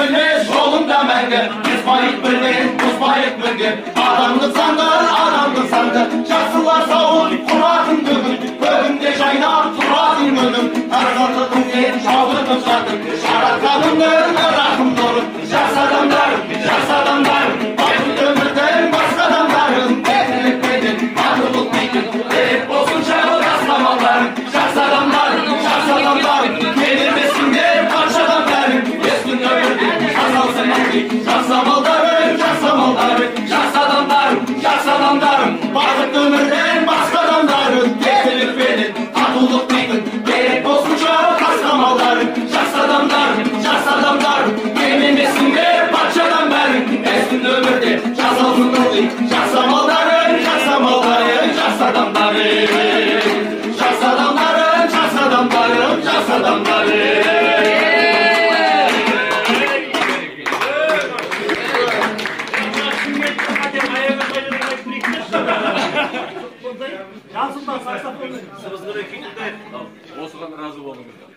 өлмес жолында мәңгі. Бұзбайық бірлігін, бұзбайық мүлде. Адамдық заңды, адамдық заңды. Жақсылар сауын құратын бүгін, көгінде жайнап тұратын күнім. Тазалығыңмен жаудырып жатыр, жаратқанымның рахым нұрын. Жақсы адамдар, жақсы адамдар, бақытты өмірдің басқа адамдарын. Тірлікпенен татулық дейтін, керек болсын жағы амалдарың. Жақсы адамдар, жақсы адамдар, келемесіңдер патшадан бәрін. Ескі өмірде жасалсын ылғи, жақсы амалдарың, жақсы амалдарың. Жақсы адамдар, жақсы адамдарым, бақытты өмірден басқа адамдарың. Тірлікпенен татулық дейтін, керек болсын жағы амалдарың. Жақсы адамдар, жақсы адамдар, келемесіңдер патшадан бәрін. Ескі өмірде жасалсын ылғи, жақсы амалдарың, жақсы амалдарың, жақсы адамдарың. Жақсы адамдарым, жақсы адамдарым, жақсы адамдарым. Осыған разы болыңыздар.